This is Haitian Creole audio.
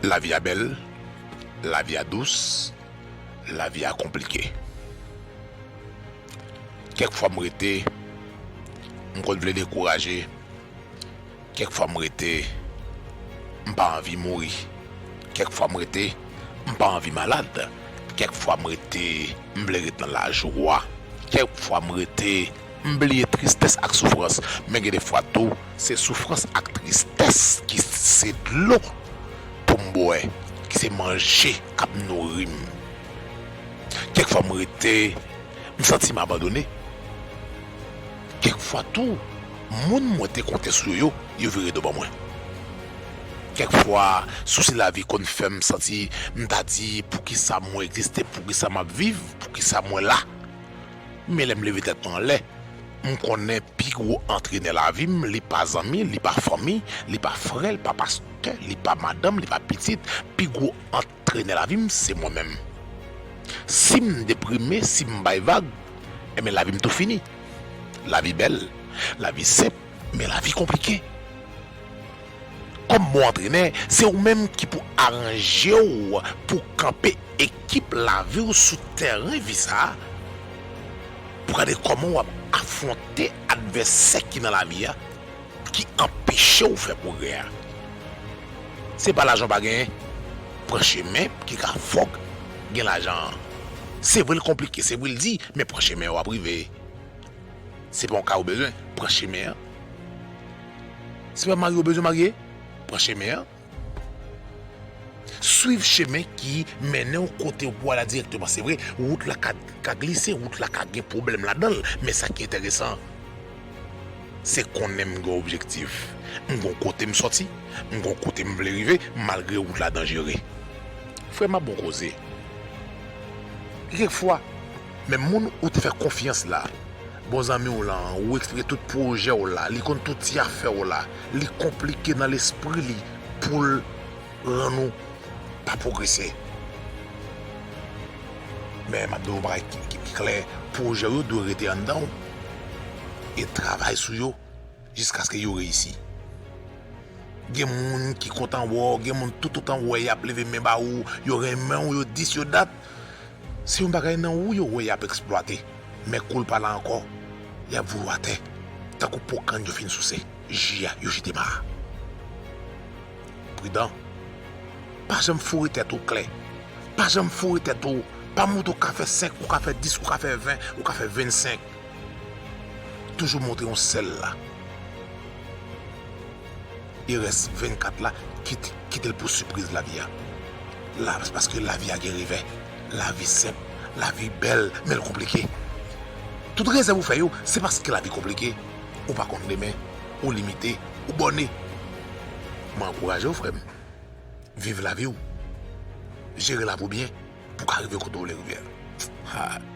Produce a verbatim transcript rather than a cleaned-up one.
Lavi a bèl, lavi a dous, lavi a konplike. Kèk fwa m rete, m konn vle dekouraje. Kèk fwa m rete, m pa anvi mouri. Kèk fwa m rete, m pa anvi malad. Kèk fwa m rete, m vle ret nan lajwa. Kèk fwa m rete, m bliye tristès ak soufrans. Men gen de fwa tou, se soufrans ak tristès ki se dlo pou m bwè, ki se manje k ap nouri m. Kèk fwa m rete, m santi m abandone. Kèk fwa tou, moun mwen te konte sou yo, yo vire do ban mwen. Kèk fwa, sousi lavi konn fè m santi m ta di, poukisa mwen egziste, poukisa m ap viv, poukisa mwen la? Men lè m leve tèt mwen anlè, m konnen pi gwo antrenè lavi m, li pa zanmi, li pa fanmi, li pa frè, li pa pastè, li pa madanm, li pa pitit. Pi gwo antrenè lavi m, se mwen menm. Si m deprime, si m bay vag, enben, lavi m tou fini. Lavi bèl, lavi senp, men lavi konplike. Kòm bon antrenè, se ou menm ki pou aranje w pou kanpe ekip lavi w sou tèren vi sa a, pou gade kòman w ap afwonte advèsè ki nan lavi a, ki anpeche w fè pwogrè a. Se pa lajan w pa genyen, pran chemen ki ka fè w gen lajan an. Se vre l konplike, se vre l di, men pran chemen an w ap rive. Se pa yon kay ou bezwen, pran chemen an. Se pa mari ou bezwen marye, pran chemen an. Swiv chemen ki mennen w kote w pou al la dirèkteman. Se vre, wout la ka, ka glise, wout la ka gen pwoblèm ladan l, men sa ki enteresan, se konnen m gen objektif. M gon kote m sòti, m gon kote m vle rive, malgre wout la danjere. Frè m, ap bon koze. Gen kèk fwa, menm moun ou te fè konfyans la, bon zanmi w lan, ou eksplike tout pwojè w la, li konn tout ti afè w la, li konplike nan lespri li pou l rann ou pa pwogrese. Men m ap di w yon bagay ki, ki, ki klè, pwojè w yo dwe rete anndan w e travay sou yo jiskaske yo reyisi. Gen moun ki kontan wè w, gen moun toutotan w wè y ap leve men ba ou, yo renmen w, yo dis, yo dat. Se yon bagay nan ou yo wè y ap eksplwate. Men kou l pa la ankò, y ap voye w atè, tankou po kann yo fin souse, ji a yo jete ma a. Pridan. Pa janm foure tèt ou klè. Pa janm foure tèt ou. Pa montre w ka fè senk, ou ka fè dis, ou ka fè ven, ou ka fè vennsenk. Toujou montre yon sèl la. E rès vennkat la, kit-, kite l pou sipriz lavi a. La, paske lavi a gen revè. Lavi senp, lavi bèl, men l konplike. Tout rezèv ou fè yo, se paske lavi konplike. Ou pa konn demen, ou limite, ou bòne. Mwen ankouraje w, frè m. Viv lavi w. Jere lavi w byen pou w ka rive kote w vle rive a. Ha.